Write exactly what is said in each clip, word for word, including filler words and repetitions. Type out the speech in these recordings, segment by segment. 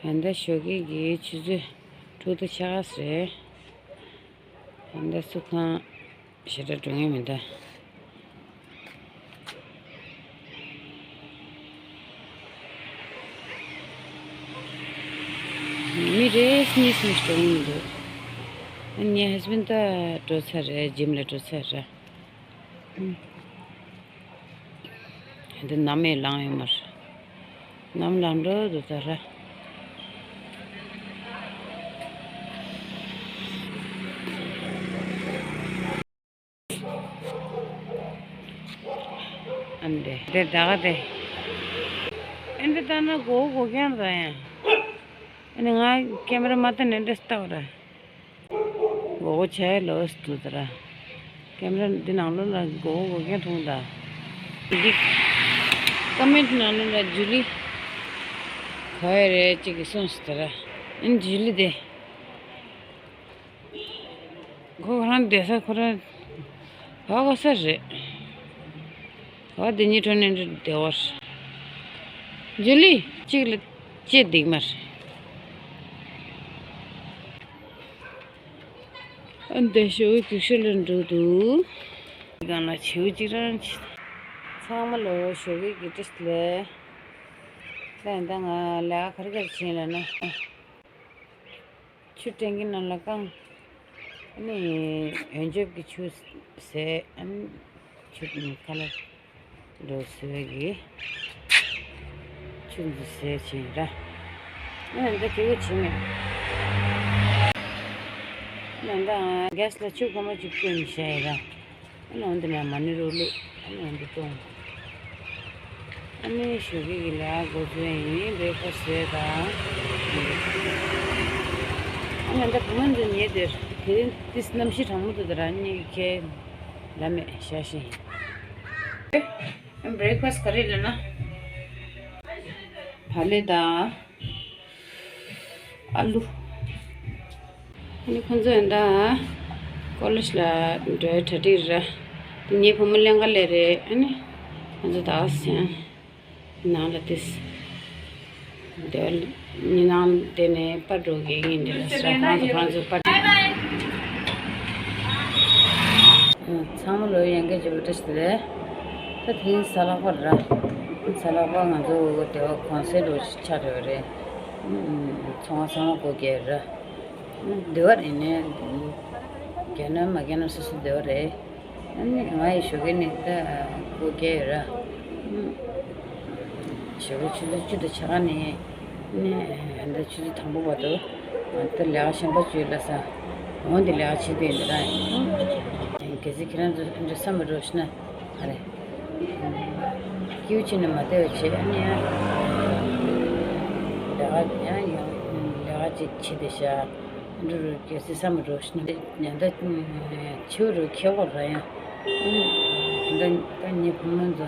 ད་ལྟ་ཞོགས་ཀས་ཀྱི་ཆུ་ཚོད་དྲུག་དང་ཕྱེད་ཀ་རེད། ད་ལྟ་བསུ་ཁང་ཞེ་དྲག་འགྲོ་མཁན་མི་འདུག་མི་རེ་གཉིས་གསུམ་ཞིག་འགྲོ་མཁན་མི་འདུག་ངའི་ཧ་སི་བན་ད་འགྲོ་ཚར་རེད། ཇིམ་ལ་འགྲོ་ཚར་རེད། འདི་ནམ་ཡང་ལངས་ཡོད་མ་རེད། ནམ་ལངས་འགྲོ་འདུག་ད་ར། ཨ་འདི་དེ་ད་ག་དེ། ཨ་འདི་ལྟ་ན་མགོ་བོ་སྒོ་རྒྱང་རེད་ཡ། ཨ་ནི་ང་ཀེམ་ར་མ་བཏང་ནས་འདི་ལྟ་བ་ར། མགོ་བོ་ཆ་ཡ་ལོས་འདུག་ད་ར། ཀེམ་ར་འདི་ནང་ལོགས་ལ་མགོ་བོ་སྒོ་རྒྱང་མཐོང་ད། འདི་ཀོ་མེན་ཊི་ནང་ལོགས་ལ་ཇུ་ལི་ག་བ་རེད་ཅིག་གིས་གསུངས་སོང་ད་ར། ཨ་ནི་ཇུ་ལི་དེ། ཁོ་རང་བསྡད་ས་ཁོ་རང་བ་ག་ས་རེད། བ་དེ་གཉིས་གྲོགས་ནས་འདྲ་བདེ་བར། ཇུ་ལི་གཅིག་ལ་ཅེ་སྡིག་མར། ཨ་འདི་ཞོགས་ཀས་ཤུལ་ལ་འགྲོ་འདུག་སྒང་ལ་བྱིའུ་གཅིག་རང་ཚང་མ་ལོ་ཞོགས་ཀས་ཀྱི་ཏྲིས་ལས། ད་ཡིན་ད་ང་ལས་ཀ་ག་རེ་ག་རེ་བྱས་ལབ་ན། ཆུ་ཊེང་ཀི་ནང་ལ་བཀང་། ཨ་ནི་ཡོན་ཆབ་ཀྱི་ཆུ་ཟས། ཨ་ནི་ཆུ་ཁ་ལག་འགྲོ་ཟེར་གི། ཆུ་འདི་ཟས་བྱིན་ར། ཨ་ནི་འདི་དེ་ག་བྱིན་མེད། ཨ་ནི་འདི་གེ་སི་ལ་ཆུ་ཁོལ་མ་ཅིག་བསྐོལ་ནས་བཞག་ཡིན་ར། ཨ་ནི་འོན་ཏེ་ནས་མ་ཎི་རོལ་ལུགས། ཨ་ནི་འོན་ཏེ་གཏོང་། ཨ་ནི་ཞོགས་ཀས་ཀྱི་ལས་ཀ་འགོ་འཛུགས་ཡིན། བྷི་རེག་ཕ་སི་བཟོས་དང་། ཨ་ནི་ད་བུ་མོ་ཚོ་ཉལ་དེར་དེ་རིང་ཏིས་གནམ་གཤིས་གྲང་མོ་འདུག་ད་ར་གཉིས་ཁྱེད་ལ་མེད་ཤ་ཤེས་ཡིན། བྷི་རེག་ཕ་སི་ག་རེ་རེད་ན། བག་ལེབ་དང་། ཨ་ལུ། ཨ་ནི་ཁོང་ཚོ་ཡང་ད་ཀོ་ལེཇ་ལ་འགྲོ་གྲ་སྒྲིག་རེད། དེ་ངའི་བུ་མོ་ལེན་ག་ལས་རེད། ཨ་ནི་ཁོང་ཚོ་ད་སེང་ནང་ལ་ཏིས་དེ་ནི་ནང་དེ་ནས་པར་འགྲོ་གི་ཡིན། དེ་ལ་ས་ཁང་དུ་ཁོང་ཚོ་པར། ཚང་མ་ལོ་ཡང་གི་ཇི་བུ་ཏིས་དེ་རེད། ད་དེ་རིང་གཟའ་ལྷག་པ་རེད། གཟའ་ལྷག་པ་ང་ཚོ་དེ་བ་གོང་སེ་ལོ་ཆགས་རེད་པ་རེད། ཚོང་བ་ཚང་མ་སྒོ་རྒྱག་ར། འདི་བར་ཡིན་ནའི་རྒྱག་ན་མ་རྒྱག་ན་སོ་སོ་འདི་བར་རེད། ཨ་ནི་ང་ཡི་ཞོགས་ཀས་ནས་ད་སྒོ་རྒྱག་ཡོད་ར། ཞོགས་ཀས་ཆུ་ཚོད་བཅུ་དང་ཕྱེད་ཀ་ནས་ནི་ད་ཆུ་ཚོད་དང་པོ་བར་དུ་ད་ལས་ཀ་གཞན་པ་བཅུ་ལ་ས་འོང་དེ་ལས་ཀ་བྱེད་དུ་ཡིན་འདི་ར། གལ་སྲིད་ཁྱེད་རང་ཚོ་འདི་བསམ་མི་འགྲོ་ཤི་ན། ཨ་རེ། སྐྱིའུ་ཕྱིན་ནས་མ་བལྟས་པ་བྱས་ཨ་ནི་ཡང་། ལས་ཀ་ཡང་ཡང་ལས་ཀ་ཅིག་བྱེད་དེ་ཤག་འགྲོ་རུ་གལ་སྲིད་བསམ་མི་འགྲོ་ཤི་ན་ཉ་ཟླ་ཆུ་རུ་ཁྱེད་ཁོ་ར་ཡང་། ད་ད་ངའི་བུ་མོ་ཚོ་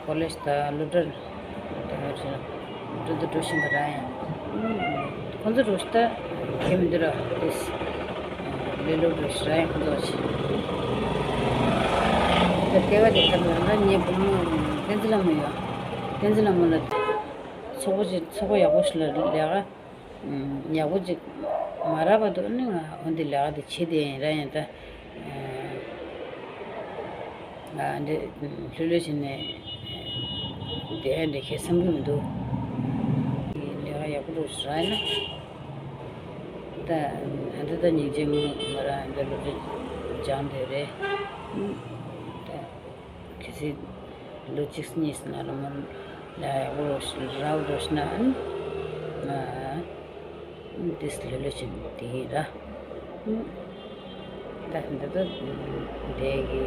ཀོ་ལེཇ་དང་སློབ་གྲྭར་ད་འགྲོ་དུ་འགྲོ་བཞིན་པ་ར་ཡང་། ཁོང་ཚོ་རུ་ཤི་ད་ཁྱེད་མི་འདུག་ར་དེས། ལས་སློབ་རུ་ཤི་ར་ཡང་ཁོང་ཚོ་ཆེ། ད་ལྟེ་བ་དེ་ལྟར་ལ་ན་ངའི་བུ་མོ་བསྟན་འཛིན་ལྷ་མོ་ཡོད། བསྟན་འཛིན་ལྷ་མོ་ལ་ཚོགས་པ་ཅིག་ཚོགས་པ་ཡག་པོ་ཞིག་ལ་ལས་ཀ་ཡག་པོ་ཅིག་མ་རག་པ་འདུག་ནི་ང་འོན་ཏེ་ལས་ཀ་དེ་བྱེད་དེ་ཡིན་ར་ཡིན་ད། ང་འདི་ལྷོད་ལྷོད་བྱས་ནས་བསྡད་འདི་ཁེ་བསམ་གྱི་མི་འདུག་ལས་ཀ་ཡག་པོ་འགྲོ་ཞིག་རག་ན། ད་ད་ད་ཉིན་རྗེས་མོ་ང་རང་འདི་སློབ་གྲྭ་སྦྱངས་བསྡད་རེད། ད་གལ་སྲིད་ལོ་གཅིག་གཉིས་ནང་ལ་མོ་ལས་ཡག་པོ་རག་འགྲོ་ཞིག་ན་ཨ་ནི་ང་ཏིས་ལྷོད་ལྷོད་བྱས་ནས་བསྡད་ཡིན་ར། ད་འདི་ད་འདས་ཀྱི་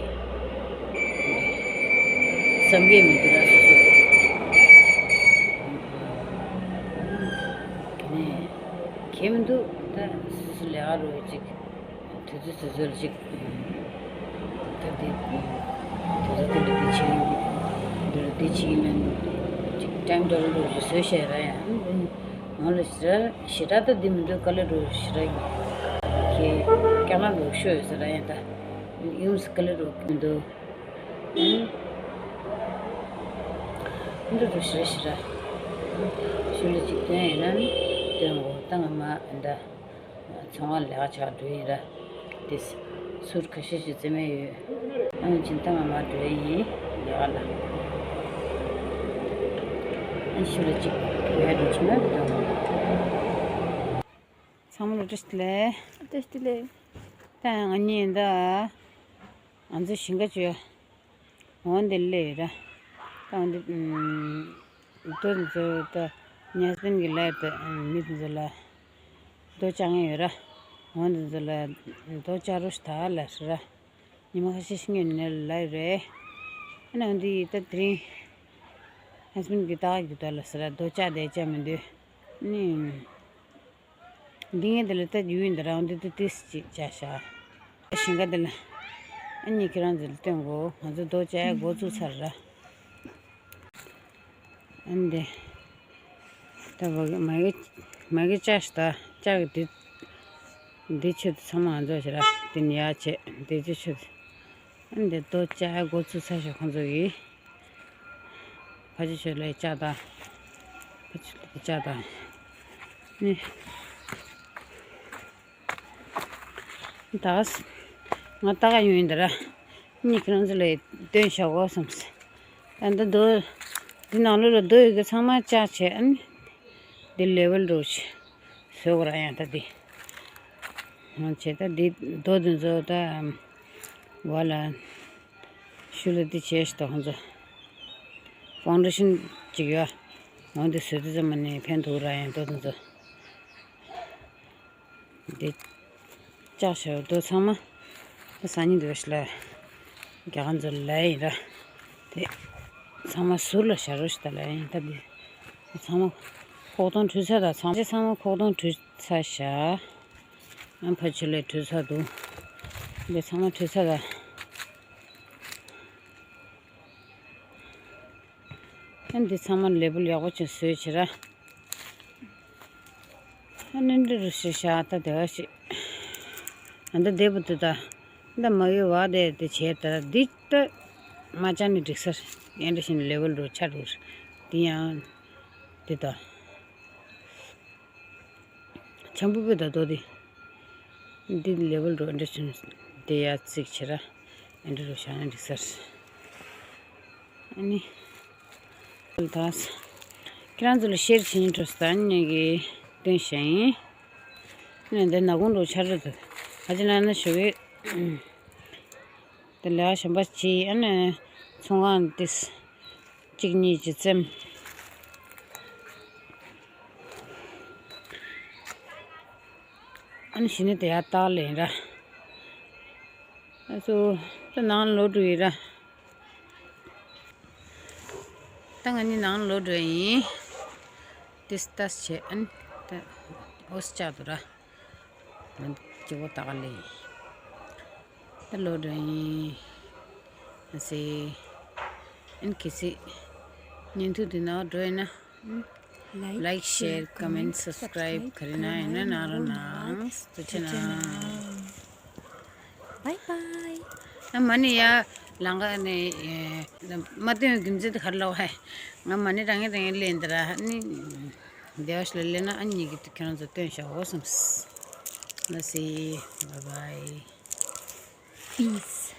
བསམ་གྱི་མི་འདུག་ལ་སོ་སོ་ནས་ཁྱེད་མི་འདུག་ད་སོ་སོ་ལས་ཀ་རུ་ཅིག་དུས་ཚོད་དུས་ཚོད་ལ་ཅིག་ད་འདི་དུས་ཚོད་དེ་འདྲ་འདི་བྱེད་འདི་འདི་བྱེད་ལ་ཅིག་ཊའིམ་ཊེ་བལ་རུ་ཅིག་བཟོས་བཤད་ར་ཡང་། ང་ལ་ཞེ་དྲག་ཞེ་དྲག་ད་འདི་མི་འདུག་ག་ལེ་འགྲོ་ཞེ་དྲག་གི་ཀྱེ་ཀྱང་ལ་འགྲོ་ཤོས་ཡོད་ས་ར་ཡང་ད་ཡུམ་སི་ག་ལེ་འགྲོ་མི་འདུག་འགྲོ་འགྲོ་ཞེ་དྲག་ཞེ་དྲག་ ཤུལ་ལ་གཅིག་སྟོན་ཡིན་ན་ནི་སྟོན་དགོས། ད་ང་མ་འདི་ཚོང་ཁང་ལས་ཀ་བྱ་འགྲོ་ཡིན་ར། དེ་ཟུར་ཁ་ཤས་ཤིག་བཙེམ་ཡས་ཡོད། ཨ་ནི་ཕྱིན་ད་ང་མ་འགྲོ་ཡས་ཡིན་ལས་ཀ་ལ། ཨ་ནི་ཤུལ་ལ་གཅིག་འགྲོ་ཡས་འགྲོ་ཆུང་ན་འགྲོ། ཚང་མ་ལ་བཀྲ་ཤིས་བདེ་ལེགས། བཀྲ་ཤིས་བདེ་ལེགས། ད་ང་གཉིས་ད་ང་ཚོ་ཞིང་ཁ་བཅོས་འོང་དེ་ལས་ར། ད་འོང་དེ་ཨུམ། རྡོ་ཚོ་ད་ཉ་སྤེན་གྱི་ལས་ད་མི་དེ་ཚོ་ལ་རྡོ་བཅག་མཁན་ཡོད་ར། འོང་དེ་ཚོ་ལ་རྡོ་བཅག་རོགས་ད་ལ་ཟེར་ར། ཉི་མ་ཁ་ཤས་ཤིག་ངས་ནས་ལ་རེད། ཨ་ནི་འདི་ད་དེ་རིང་ཧ་སི་བན་གྱི་ཏག་རྒྱུ་ད་ལ་ཟེར་ར། རྡོ་བཅག་བསྡད་བཅག་མི་འདུག་ནི། འདི་ངས་འདི་ལ་ལྟ་རྒྱུ་ཡིན་ད་རང་འདི་ཏི་ཏིས་ཅིག་བྱ་ཤག་ཞིང་ཁ་འདི་ལ་ཨ་ནི་ཁྱེད་རང་ཚོ་ལ་སྟོན་གོ། ང་ཚོ་རྡོ་བཅག་འགོ་བཙུགས་ཚར་ར། ཨ་ནི་འདི་ད་མ་གི་མ་གི་མ་གི་བཅག་ཤག་ད་བཅག་གི་འདི་འདི་ཆུ་ཚང་མ་ང་ཚོ་ཞིག་ར། འདི་ནི་ཡ་ཆེ་འདི་ཆུ་ཆུ། ཨ་ནི་འདི་རྡོ་བཅག་འགོ་བཙུགས་ཚར་ཤག་ཁོང་ཚོ་གིས། ཕ་ཆུ་ཆུ་ལས་བཅག་དང་། ཕ་ཆུ་ལས་བཅག་དང་། ནི། ད་ང་ལྟ་ག་ཡོང་ཡིན་ད་ར། ནི་ཁྱེད་རང་ཚོ་ལ་སྟོན་བྱ་དགོས་བསམ་སོང་། ད་འདི་རྡོ། འདི་ནང་ལོགས་ལ་རྡོ་ཡོད་གི་ཚང་མ་བཅག་བྱས་ཨ་ནི། འདི་ལེ་ཝལ་འགྲོ་བྱས། བཟོས་གོ་ར་ཡང་ད་འདི། ང་བྱས་ད་འདི་རྡོ་འདི་ཚོ་ད། འོ་ལ། ཤུལ་ལ་འདི་བྱས་ཤག་ད་ཁོང་ཚོ། ཕའུན་ཌེ་ཤན་ཅིག་ཡོད། འོ་འདི་བཟོས་དུས་ཙམ་པ་ནས་ཕན་ཐོགས་ར་ཡང་ད་དེ་ཚོ། འདི་བཅག་བྱས་རྡོ་ཚང་མ་སང་ཉིན་འདི་བ་ཞིག་ལ་རྒྱ་གར་ཚོ་ལ་ཡིན་ར། དེ་ཚང་མ་ཟུར་ལ་བཞག་རོགས་ཞིག་ད་ལ་ཡིན་ད་འདི་ཚང་མ་ཁོག་སྟོང་བྲུས་ཚར་ད་ཚང་མ་ཚང་མ་ཁོག་སྟོང་བྲུས་ཚར་ཤག་ཨ་ཕ་ཆུ་ལས་བྲུས་ཚར་འདུག་འདི་ཚང་མ་བྲུས་ཚར་ད། ཨ་འདི་ཚང་མ་ལེ་བལ་ཡག་པོ་ཅིག་བཟོས་བྱས་ར། ཨ་ནི་འདི་རུ་ཞིག་བཞག་ད་དེ་བ་ཞིག་ཨ་འདི་བདེ་པོ་འདུག་ད། འདི་མ་གི་བ་དེ་དེ་བྱས་ད་འདི་ད་མ་བཅག་ནི་འགྲིག་ས་རེད། ཨེ་འདྲ་ཞིག་ལེ་བལ་རུ་ཆགས་འགྲོ་རེད། འདི་ཡང་འདི་ད། བྱང་བུ་བུ་ད་དོ་དེ། འདི་ལེ་བལ་རུ་ཨེ་འདྲ་ཞིག་དེ་ཡ་རྩིག་བྱས་ར། ཨེ་འདྲ་རུ་བཞག་ན་འགྲིག་ས་རེད། ཨ་ནི། ད། ཁྱེད་རང་ཚོ་ལ་ཤེར་བྱེད་སྙིང་བྲོ་སོང་ད་ནི་གི་སྟོན་བྱས་ཡིན། ཨ་ནི་འདི་ནག་ཁུང་རུ་ཆར་རུ་འདུག་ཨ་ཅེ་ན་ན་ཞུ་གི། དེ་ལས་གཞན་པ་ཅི་ཨ་ནི་ཚོང་ཁང་ཏིས་གཅིག་གཉིས་ཀྱི་བཙེམ། ཨ་ནི་གཞི་ནས་དེ་ཡར་བཏགས་ལེན་ར། ཨ་ཚོ་ད་ནང་ལོག་འགྲོ་ཡིན་ར། ད་ང་གཉིས་ནང་ལོག་འགྲོ་ཡིན། ཏིས་ཏས་བྱས་ཨ་ནི་ད་འོ་ས་ཆགས་འདུག་ར། ང་སྐྱིད་པོ་ད་ག་ལེ་ཡིན། ད་ལོག་འགྲོ་ཡིན། ཨ་སེ། ཨན་གལ་སྲིད་བརྙན་ཐུང་འདི་ནང་འགྲོ་ཡིན་ན། Like, share, comment, subscribe ག་རེ་གནང་ཡིན་ན་གནང་རོགས་གནང་། ཐུགས་རྗེ་གནང་། Bye bye. ཨ་མ་ནི་ཡ་ལང་ཀ་ནས་མ་སྟོན་རྒྱུ་མཚན་དེ་ག་རེ་ལབ་ཧེ། ང་མ་ནི་རང་ངེ་རང་ངེ་ལེན་འདི་ར་ནི་སྡེ་བ་ཞིག་ལ་སླེབས་ན་ཨ་ནི་གི་ཁྱེད་རང་ཚོ་སྟོན་བྱ་འོ་སམ། ལ་སི། Bye bye. Peace.